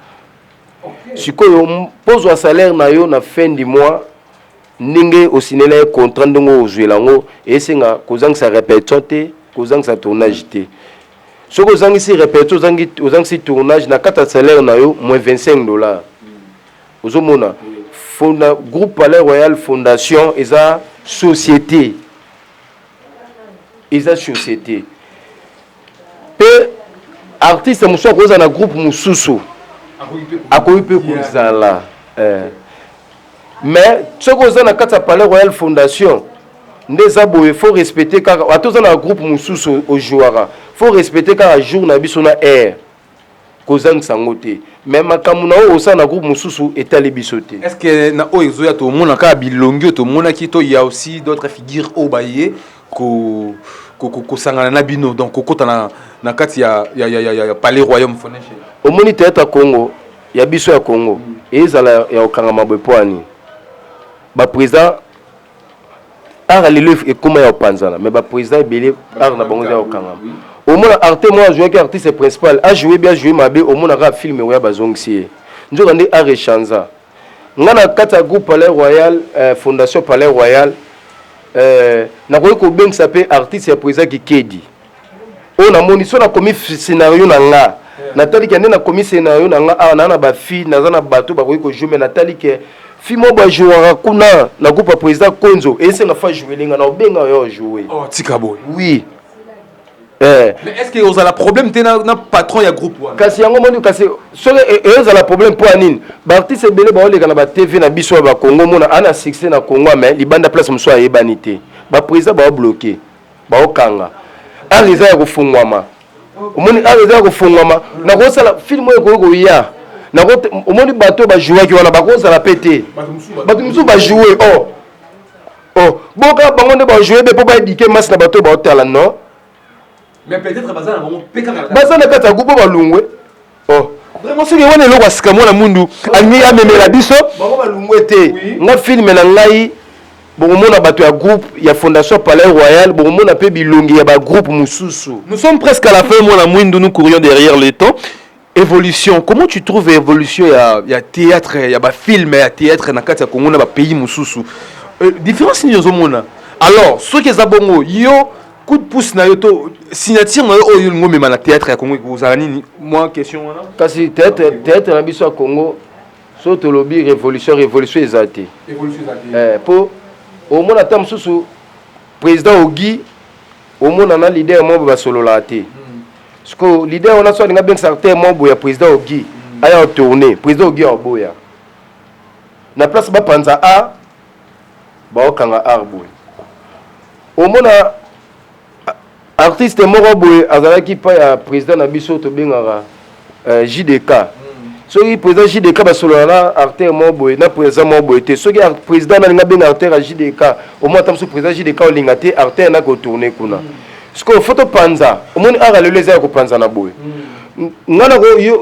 Sikoyo mpo zwa salaire na yo na fin du mois, ndenge osinela ye contrat, ndenge ozwela yango, esenga kozangisa répétition te, kozangisa tournage te. Soki ozangisi répétition, ozangisi tournage, na kati ya salaire na yo moins 25 $. Ozomona groupe Palais Royal Fondation eza société, eza société mpe artiste mosusu akozala na groupe mosusu, akoki mpe kozala. Mais soki oza na kati ya Palais Royal Fondation, nde eza boye, faut respecter kaka. Ata oza na groupe mosusu ojouaka, faut respecter kaka jour na biso na aire, kozangisa yango te. Mais makambo na oyo osala na groupe mosusu etali biso te. Est ce que na oyo ezoya, tomona kaka bilongi oyo tomonaki, to ya aussi d'autres figures oyo baye kosangana na bino, donc kokota na kati ya Palais Royaume Fondation? Omoni théâtre ya Congo, ya biso ya Congo, ezala ya kokangama boye. Po ani baprésident art lelo ekóma ya kopanzana, mais baprésident ebele, art na bango eza ya kokangama. Omona arte moko azwaki artiste principal, ajoue bi ajoue mabe, omona kaka film oya bazongisi ye. Nzoka nde art echanza. Nga na kati ya groupe Palais Royal Fondation Palais Royal, nakoki kobengisa mpe artiste ya président Kikedi oyo namoni. So nakomi scénario na nga, natali ke nde nakomi scénario na nga awa, naa na bafille, naza na bato bakoki kojouer, mais natali ke fille moko bajouaka kuna na groupe ya président Konzo, esenga fa jouer nga na obenga oyo ojoue. Oh, tika boye. Oui. Mais est ce que ozala problème te na patron ya groupe wana? Kasi yango moni, kasi soki ezala problème, mpo ya nini baartiste ebele baoleka na batv na biso ya bakongo, mona ana succès na Congo, mais libanda place mosusu ayebani te, baprésident baobloquer, baokanga. Art eza ya kofungwama. Omoni, art eza ya kofungwama. Nakosala film oyo ekoki koya, omoni bato oyo bajouaki wana bakozala mpe te, bato mosusu bajoue. Oh, boka bango nde bajoue be mpo baéduquer masse na bato oyo baotala, non? Mais peut-être baza na bango mpe kaka. Baza na kati ya groupe, balungwe, oh. Vraiment, soki wana eloko ya sika, mwana mundu alingi amemela biso. Bango balungwe te. Nga film na ngai, bokomona bato ya groupe ya Fondation Palais Royal, bokomona mpe bilongi ya bagroupe mosusu. Nous sommes presque à la fin, mwana mwindu, nous courions derrière le temps. Évolution, comment tu trouves évolution ya théâtre, ya bafilm ya théâtre na kati ya Congo na bapays mosusu? Différence nini ozomona? Alors soki eza bongo, yo coup de pouce na yo to signature na yo oyo olingi omema na théâtre ya Congo ekozala nini? Mwa question wana. Kasi théâtre na biso ya Congo, so tolobi révolution, révolution eza te. Évolution eza te. Mpo omona ata mosusu président Ogi, omona na leader moko boye basololaka te. Siko leader wana so alingi abengisa acteur moko boye ya président Ogi aya otourne, président Ogi aoboya. Na place bapanza art, baokanga art boye. Omona artiste moko boye azalaki pa ya président na biso, tobengaka JDK. Soki président JDK basolola na artiste moko boye, na président moko boye te, soki président nalinga abenga artiste ya JDK, omona ata mosusu président JDK olinga te artiste na kotourne kuna. Sikoyo fo topanza. Omoni art lelo eza ya kopanza na boye. Nga na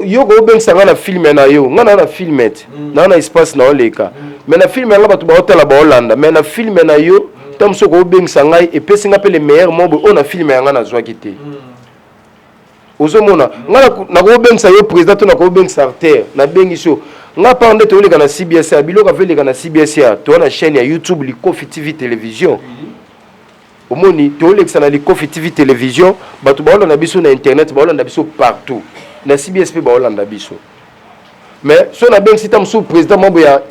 yo koobengisa nga na film na yo, nga na film te, naa na espace na oleka, mais na film yanga bato baotala, baolanda. Mais na film na yo, ntango mosusu koobengisa ngai, epesi nga mpe le meilleur mo boye oyo na film yanga nazwaki te. Ozomona, nga nakobengisa yo président to nakobengisa artiste, nabengisi yo. Nga par nde tooleka na CBS, biloko ava eleka na CBS, toza na chaîne ya YouTube Likofi TV Télévision. Omoni, toolekisa na Likofi TV Télévision, bato baolanda biso na internet, baolanda biso partout, na CBS mpe baolanda biso. Mais so nabengisi ta mosusu président moko ya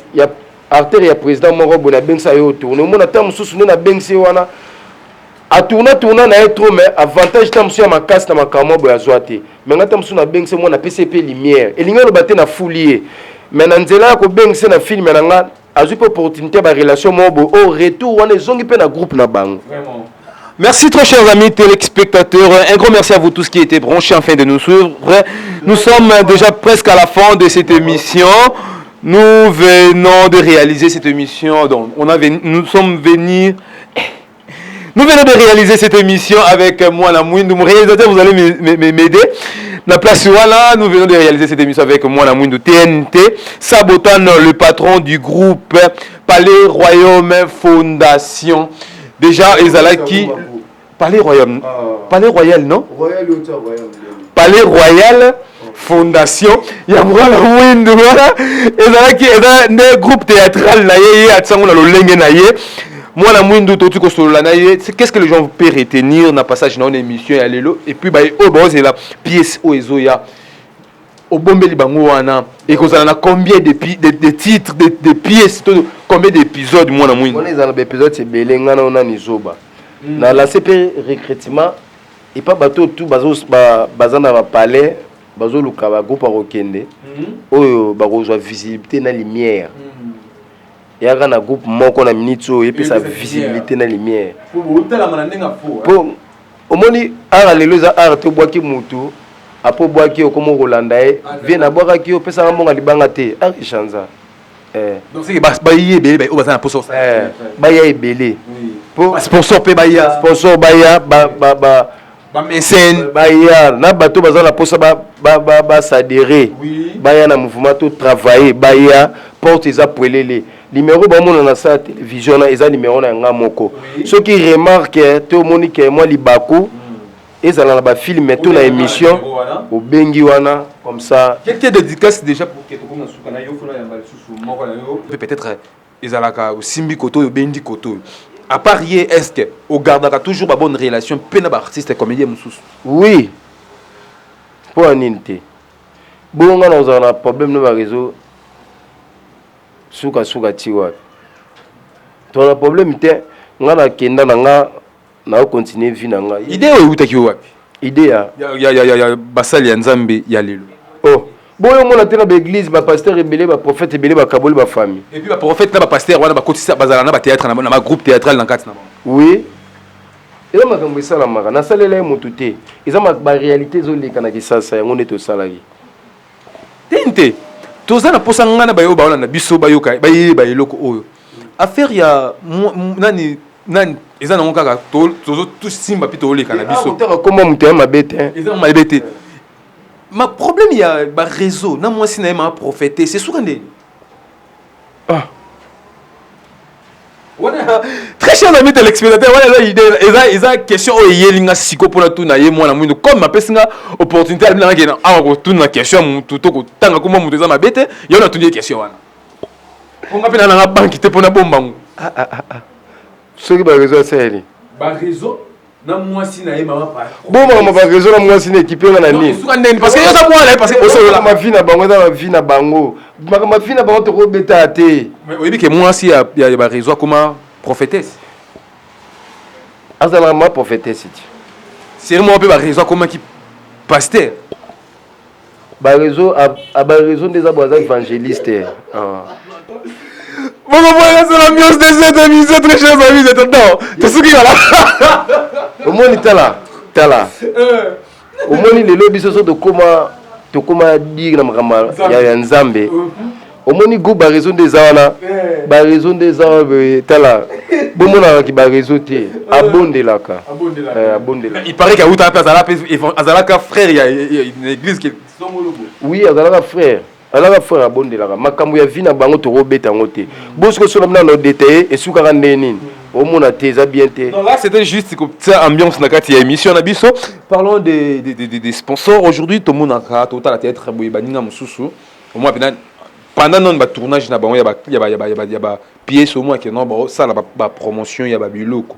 artiste ya président moko boye, nabengisa ye otourne, omona ta mosusu nde nabengisi ye wana, atourna tourna na ye trop, mais avantage ta mosusu ya makasi na makambo boye azwa te. Mais nga ta mosusu nabengisi ye mwana, napesi ye mpe lumière. Elingi oloba te nafuli ye, mais na nzela ya kobengisa na film na nga, azwi mpe opportunité ya barelation moko boye oyo retour wana ezongi mpe na groupe na bango. Merci, très chers amis téléspectateurs. Un grand merci à vous tous qui étaient branchés afin de nous suivre. Nous sommes déjà presque à la fin de cette émission. Nous venons de réaliser cette émission. Donc, on avait, nous sommes venus. Nous venons de réaliser cette émission avec Mwana Mwindu. Mon réalisateur, vous allez m'aider. La place voilà, nous venons de réaliser cette émission avec Mwana Mwindu TNT. Sabotan, le patron du groupe Palais Royaume Fondation. Déjà, ezalaki Palais Royaume. Palais Royal, non? Palais Royal Fondation. Ya Mwana Mwindu wana ezalaki, eza nde groupe théâtral na ye, ye atisango na lolenge na ye. Mwana Mwindu, toti kosolola na ye. Qu'est-ce que les gens peuvent retenir na passage na ona émission ya lelo? Et puis baye oyo baozela pièce oyo ezoya, obombeli bango wana, ekozala na combien de titres, de pièces to combien d'épisodes, Mwana Mwindu? Wana ezala na baépisode ebele. Nga na onani zoba na lance mpe recrutement epa bato oyo tu baza na bapalais, bazoluka bagroupe ya kokende oyo bakozwa visibilité na lumière. Eyaka na groupe moko na minute oyo epesa Epesa visibilité na lumière. Otalama na ndenge afo. Mpo omoni, art lelo eza art te. Obwaki mutu apo obwaki, okoma kolanda ye vie, nabwakaki yo, opesanga mbongo libanga te. Art echanza. Eh. Donc c'est que baye ebele oyo baza na posa. Eh, baya ebele po sponsor mpe baya. Sponsor baya, bamécène. Baya na bato baza na mposa baadhérer, baya na mouvement to travailler, baya, porte eza pwelele. Numéro bamona na sa télévision na eza numéro na yanga moko. Soki remarque to omoni ke mwa libaku ezala na bafilm to na émission, obengi wana comme ça. Quelques dédicaces déjà pour que tokoma na suka na yo, fona yamba lisusu moko na yo mpe peut-être ezalaka osimbi koto oyo, obendi koto oyo. À part ye, est ce que ogardaka toujours babonne relation mpe na baartiste comédien mosusu? Oui, mpo ya nini te? Bongo nga na kozala na problème na baréseau sukasuka ti wapi? To na problème te. Nga nakenda na nga, naocontinue vie na ngai. Idée oyo eutaki yo wapi? Idée ya? Ya basali ya Nzambe ya lelo. Oh, boyo omona te na baéglise, bapasteur ebele, baprophète ebele bakaboli bafamille. Et puis baprophète na bapasteur wana bakotisa, bazala na bathéâtre, na bagroupe théâtral na kati na bango. Oui, eza makambo esalamaka. Nasalela ye motu te, eza baréalité ezoleka na Kisasa, yango nde tosalaki. Te te, toza na mposa ngai na bayo baolanda biso bayoka, bayeba eloko oyo, affaire ya nani nani eza nango kaka tozosimba mpe tooleka na biso. Otaka komba moto ya mabe te. Eza mabe te. Ma problème ya baréseau na mwasi na ye ma prophète, c'est suka ndeni. Ah. Wana, très chers amis téléspectateurs, wana eza idée, eza question oyo eyeli nga siko mpona tuna ye Mwana Mwindo. Comme apesi nga opportunité, alobi nanga kende awa kotuna question ya mutu to kotanga komba mutu eza mabe te. Yo natuni ye question wana mpo nga mpe na nanga banki te mpona bombango. Ah, ah, ah, ah. Soki baréseau asaleli. Baréseau na mwasi na ye mama. Bo makambo baréseau na mwasi na équipe nga na nini? Suka ndeni? Parce que yo oza mwana ye, parce que osolola. Makambo vie na bango eza bavie na bango, makambo vie na bango tokobeta te. Mais oyebi ke mwasi ya baréseau akoma prophétesse. Azalaka ma prophétesse ti. Série moko mpe baréseau akomaki pasteur. Baréseau, baréseau nde eza bo aza évangéliste. Ah. Bon, voilà, c'est l'ambiance de cette émission, très chers amis. Non, tout ce qui va là. Omoni, tala, tala, omoni lelo biso so tokóma dire na makambo ya Nzambe. Omoni groupe, baréseau nde eza wana, baréseau nde eza wana boye. Tala, bomonakaki baréseau te, abondelaka. Abondelaka. Il paraît qu'Aouta azalaka frère ya église. Oui, azalaka frère, azalaka frère, abondelaka. Makambo ya vie na bango, tokobeta yango te. Bosiko so na bino na détaillé, esukaka nde nini, omona te, eza bien te. Non, là c'était juste comme ça, ambiance na kati ya émission na biso. Parlons des sponsors. Aujourd'hui, tout le monde a total la théâtre boye, baninga mosusu. Au moins pendant non ba tournage na bango ya ba pièce, au moins que non ba ça la ba promotion ya ba biloko.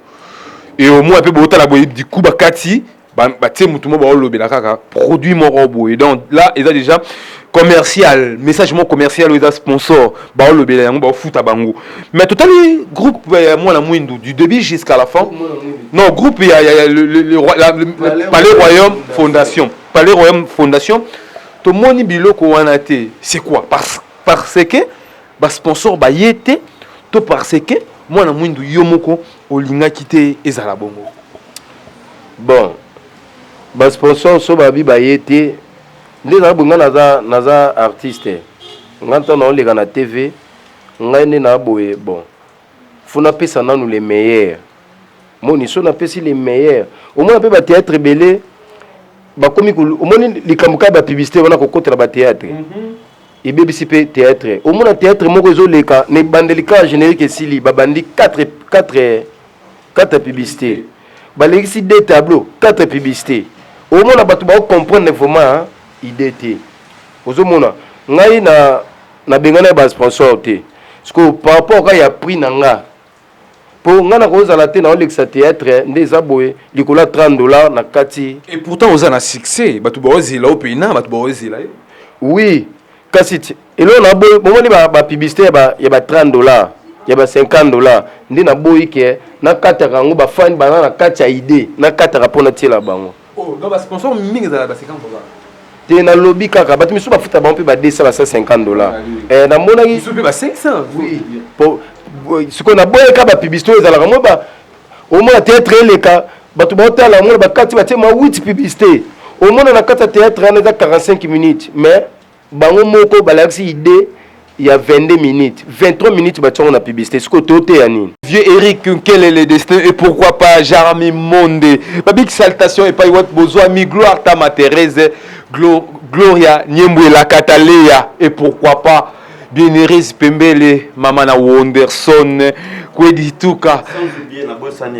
Et au moins pe botala boye, du coup bakati batie mutu mo baolobela kaka produit moko boye. Donc là eza déjà commercial, message moko commercial oyo eza sponsor, baolobela yango, baofuta bango. Mais totali groupe ya Mwana Mwindu du début jusqu'à la fin. Non, groupe ya le Palais Royaume Fondation, Palais Royaume Fondation, tomoni biloko wana te. C'est quoi? Parce que basponsor baye te, to parce que Mwana Mwindu yo moko olingaki te ezala bongo? Bon, basponsor so babi baye te nde ezala boye. Ngai naza artiste. Ngai ntango naoleka na TV, ngai nde na boye. Bon, faut napesa nanu le meilleur. Moni so napesi le meilleur, omona mpe bathéâtre ebele bakomi. Omoni likambo kaka bapublicité wana kokotela bathéâtre, ebebisi mpe théâtre. Omona théâtre moko ezoleka na ebandeli kaka, générique esili, babandi 4 4 4 publicité, balekisi deux tableau, 4 publicité. Omona bato baocomprendre vraiment idée te. Ozomona ngai na nabengani ya basponsor te, parce que par rapport kaka ya prix na nga, mpo ngai nakozala te naolekisa théâtre nde eza boye likolo ya 30 $ na kati. Et pourtant oza na succès, bato baozela o pena, bato baozela yo. Oui, kasi eloko naboyi, bomoni bapublicité ya ba 30 $, ya ba 50 $ nde naboyi ke nakataka yango. Bafani baza na kati ya idée, nakataka mpo natiela bango. Oh, donc basponsor mingi ezala ba 50 $? Te, nalobi kaka bato misusu bafuta bango mpe ba 200, ba 150 $. Namonaki misusu mpe ba 500. Oui, sikoyo naboyeka bapublicité oyo ezalaka mo omona théâtre eleka, bato baotala, omona bakati batie mwa 8 publicité. Omona na kati ya théâtre wana eza 45 minutes, mais bango moko balakisi idée ya 22 minutes, 23 minutes batiango na publicité. Sikoyo toteya nini? Vieux Eric, quel est le destin? Et pourquoi pas Jarami Monde, babig salutation epai wat bozwami. Gloire Tama, Thérèse, Gloria Niembwela Kataleya, et pourquoi pas Bienheureuse Pembele, mama na Wonderson Kwedituka. Sans oublier, nabosani,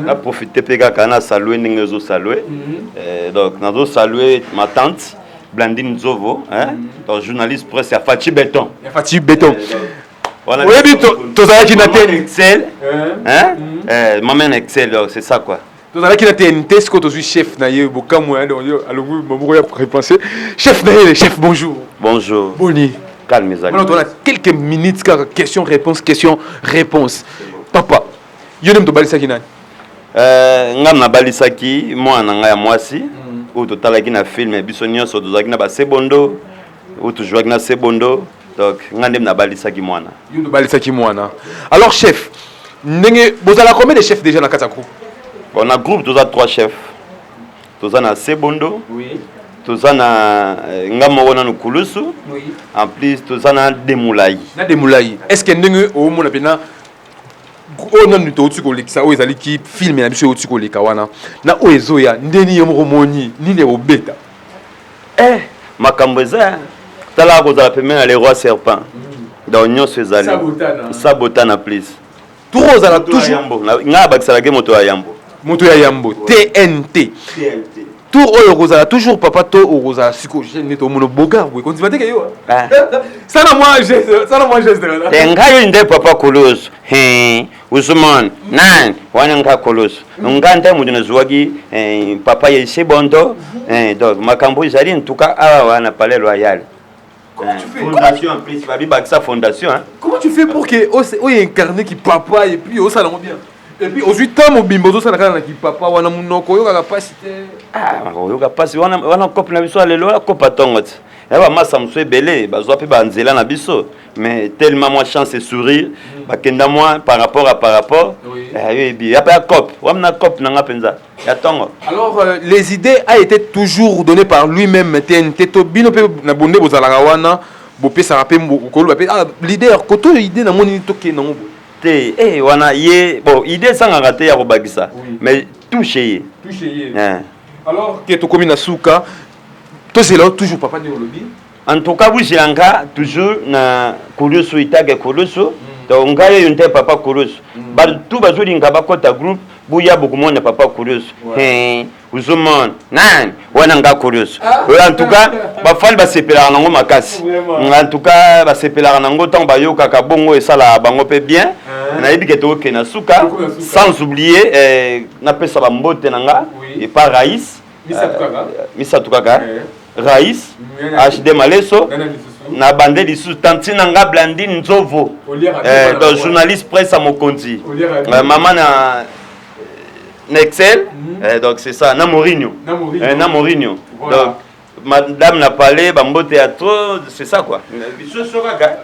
na profite mpe kaka na salue ndenge ozosalue. Donc nazosalue ma tante Blandine Nzovo, hein? Donc journaliste presse ya Fachi Beton. Ya Fachi Beton. Voilà. Oyebi, tozalaki na te. Excel, hein? Maman Excel, donc c'est ça quoi. Tozalaki na TNT, sikoyo tozwi chef na ye bokamwa ya, donc yo alongwi maboko ya réponse chef na ye. Chef, bonjour. Bonjour. Boni? Calme ezali. Voilà, tona quelques minutes kaka, question réponse, question réponse. Papa, yo nde moto obalisaki nani? Nga nabalisaki mwana na ngai ya mwasi oyo totalaki na film. Biso nyonso tozalaki na basebondo oyo tozwaki na sebondo. Donc nga nde nabalisaki mwana. Yo nde obalisaki mwana. Alors chef, ndenge bozala combien de chefs déjà na kati ya groupe? Bon, na groupe toza trois chefs. Toza na sebondo, toza na nga moko nanu kulusu, en plus toza na Demulai. Na Demulai. Est ce que ndenge omona mpena oyo nanu touti kolekisa, oyo ezalaki film na biso euti koleka wana na oyo ezoya, ndeni yo moko moni nini ekobeta? Makambo eza, talaka kozala pembeni na le roi serpent, donc nyonso ezali sabotana plus. Tour ozala toujours yambo, ngai abakisalaki moto ya yambo. Moto ya yambo, TNT. Tour oyo okozala toujours papa to okozala sikoyo jeune neti omona bogar boye, kondima teke yo sana mwa geste, sana mwa geste. Te, ngai oyo nde papa kulusu Usman nani wana, nga kulusu, nga nde moto nazwaki papa ye sebondo. Donc makambo ezali ntuka awa wana Palais Royal. Comment tu fais? Fondation en plus, babi bakisa fondation, hein? Comment tu fais pour que oyo incarné ki papa et puis osala yango bien, et puis ozwi temps mobimba ozosala kaka na kipapa wana, monoko oyokaka mpasi te? Ah, oyoka mpasi wana, wana kope na biso ya lelo, wana kope ntongo ti. Ya bamasa mosusu ebele bazwa mpe banzela na biso, mais tellement mwa chance et sourire, bakenda mwa par rapport à par rapport. Oyebi ya mpe ya cop wamna cop na nga mpenza ya ntongo. Alors, les idées a été toujours données par lui-même, TNT, to bino mpe na bonde bozalaka wana, bopesaka mpe koloba mpe: "Ah, leader, koto idée namoni, tokende nango boye"? Te, wana ye, bon, idée esangaka te ya kobakisa, mais touche ye. Touche ye. Alors ke tokomi na suka, tozela toujours papa nde olobi. En tout cas, buzelanga toujours na kulusu, itake kulusu. Donc ngai oyo nte papa kulusu, bato bazolinga bakɔta groupe, buya bokomona papa kulusu, ozomona nani wana, nga kulusu oyo. En tout cas, bafali basepelaka nango makasi. En tout cas, basepelaka nango ntango bayokaka bongo, esalaka bango mpe bien. Nayebi ke tokokende na suka, sans oublier napesa bambote na nga epa Raïs, misato kaka, Raïs HD Maleso, na bande lisusu tanti na nga Blandine Nzovo, donc journaliste presse ya mokonzi, mama na Excel. Donc c'est ça, na Mourinho, na Mourinho. Donc madame n'a parlé, bambote ya trop, c'est ça quoi.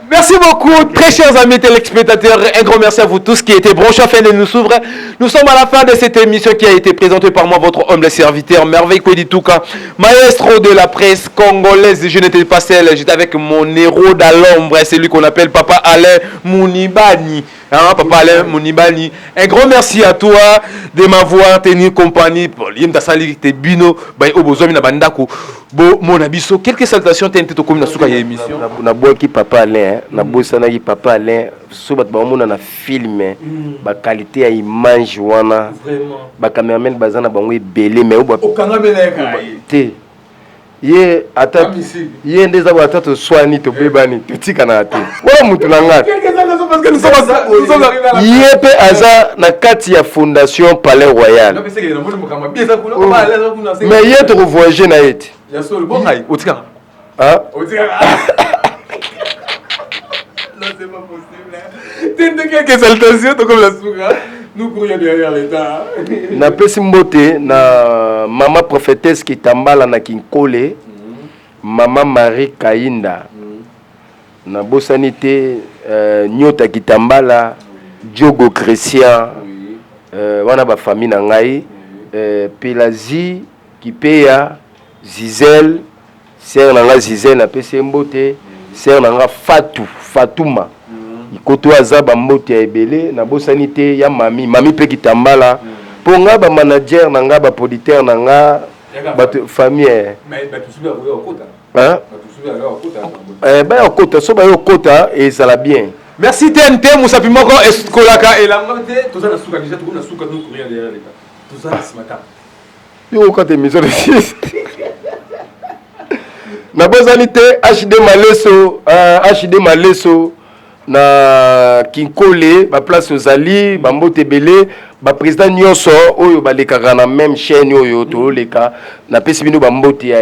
Merci beaucoup, très chers amis téléspectateurs. Un grand merci à vous tous qui étaient branchés afin de nous suivre. Nous sommes à la fin de cette émission qui a été présentée par moi, votre humble serviteur, Merveille Kwedituka, maestro de la presse congolaise. Je n'étais pas seul, j'étais avec mon héros dans l'ombre, celui qu'on appelle Papa Alain Mounibani. Hein, Papa Alain Mounibani. Un grand merci à toi de m'avoir tenu compagnie. Bino, bandako. Bo mona biso quelques salutations te tokomi na suka ya émission. Nabwaki papa Alain, nabosanaki papa Alain. So bato baomona na film baqualité ya image wana, bacameraman baza na bango ebele, mais te, ye ata ye nde eza boye, ata toswani, tobebani, totikanaka te. Wana mutu na nga, ye mpe aza na kati ya Fondation Palais Royal, mais ye tokovoyage na ye te. Ah? Non, c'est pas possible. Tente quelques salutations, comme la souka. Nous courions derrière l'État. Napesi mbote na mama prophétesse Kitambala na Kinkole, mama Marie Kainda, nabosani te Nyota Kitambala, Diogo Christian, wana bafamille na ngai, Pelazie Kipeya, Zizel, sœur na nga Zizel, napesi ye mbote, sœur na nga Fatu, Fatuma ikoto, aza bambote ya ebele. Nabosani te ya mami, mami mpe Kitambala, mpo nga bamanager na nga, baproducteur na nga, bato famille. Hein? Baya kokota, so baya kokota, ezala bien. Merci TNT, Moussa Pimoko, Eskolaka et la toza na suka déjà, tokomi na suka, nous courrier derrière l'État. Toza na simata. Yo okata émission de 6. Nabosani te HD Maleso, HD Maleso na Kinkole, baplace ozali, bambote ebele. Baprésident nyonso oyo balekaka na même chaîne oyo toleka, napesi bino bambote ya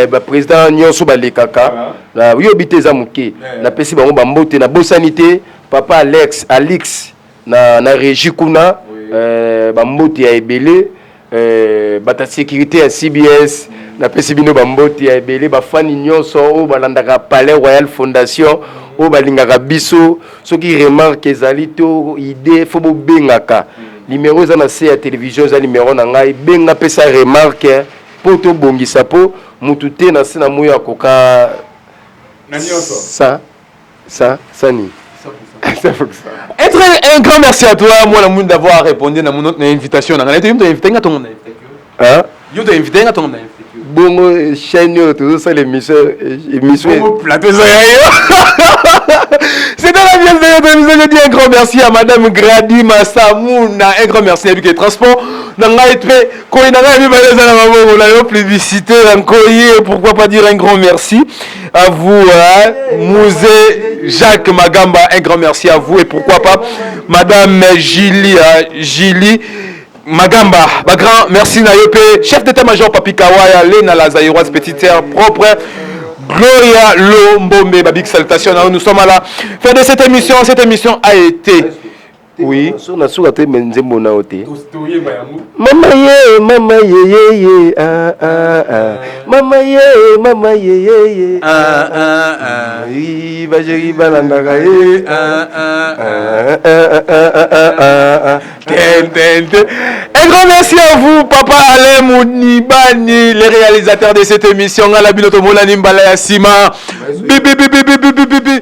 baprésident nyonso balekaka, yobi te, eza moke, napesi bango bambote. Nabosani te papa Alex, Alix na régie kuna, bambote ya ebele. Bato ya sécurité ya CBS, napesi bino bambote ya ebele. Bafani nyonso oyo balandaka Palais Royal Fondation, oyo balingaka biso, soki remarque ezali to idée, fo bobengaka. Numéro eza na se ya télévision, eza numéro na ngai. Benga, pesa remarque mpo tobongisa, mpo mutu te na se na moi akoka sa sa sani. Un grand merci à toi, moi, d'avoir répondu à mon invitation. Tu invité, Hein? Yo to invité nga, tongo. Bongo chaîne oyo tozosala émission. Plateau. C'était la bienvenue de l'émission. Je dis un grand merci à madame Grady Massamouna, un grand merci à lui qui est transport na ngai mpe koyi na ngai mibale eza na maboko na yo, publicité na nkoyi. Pourquoi pas dire un grand merci à vous, hein, Mouzé Jacques Magamba, un grand merci à vous, et pourquoi pas madame Gili, hein, Gili Magamba, ba grand merci na yo pe, chef d'état-major Papi Kawaya, Lena la Zaïroise, petite terre propre, Gloria Lombombe, ba big salutation. Nous sommes à la fin de cette émission. Cette émission a été Oui, so na suka te nzembo na yo te. Mama ye, mama ye ye ye, ah ah ah. Mama ye, mama ye ye ye, ah ah ah. Ba chéri balandaka ye, ah ah ah ah ah ah ah ah. Ten, ten, ten. Un grand merci à vous, Papa Alain Mounibani, les réalisateurs de cette émission. Ngala bino tomonani mbala ya sima. Bi, bi, bi, bi, bi, bi, bi, bi.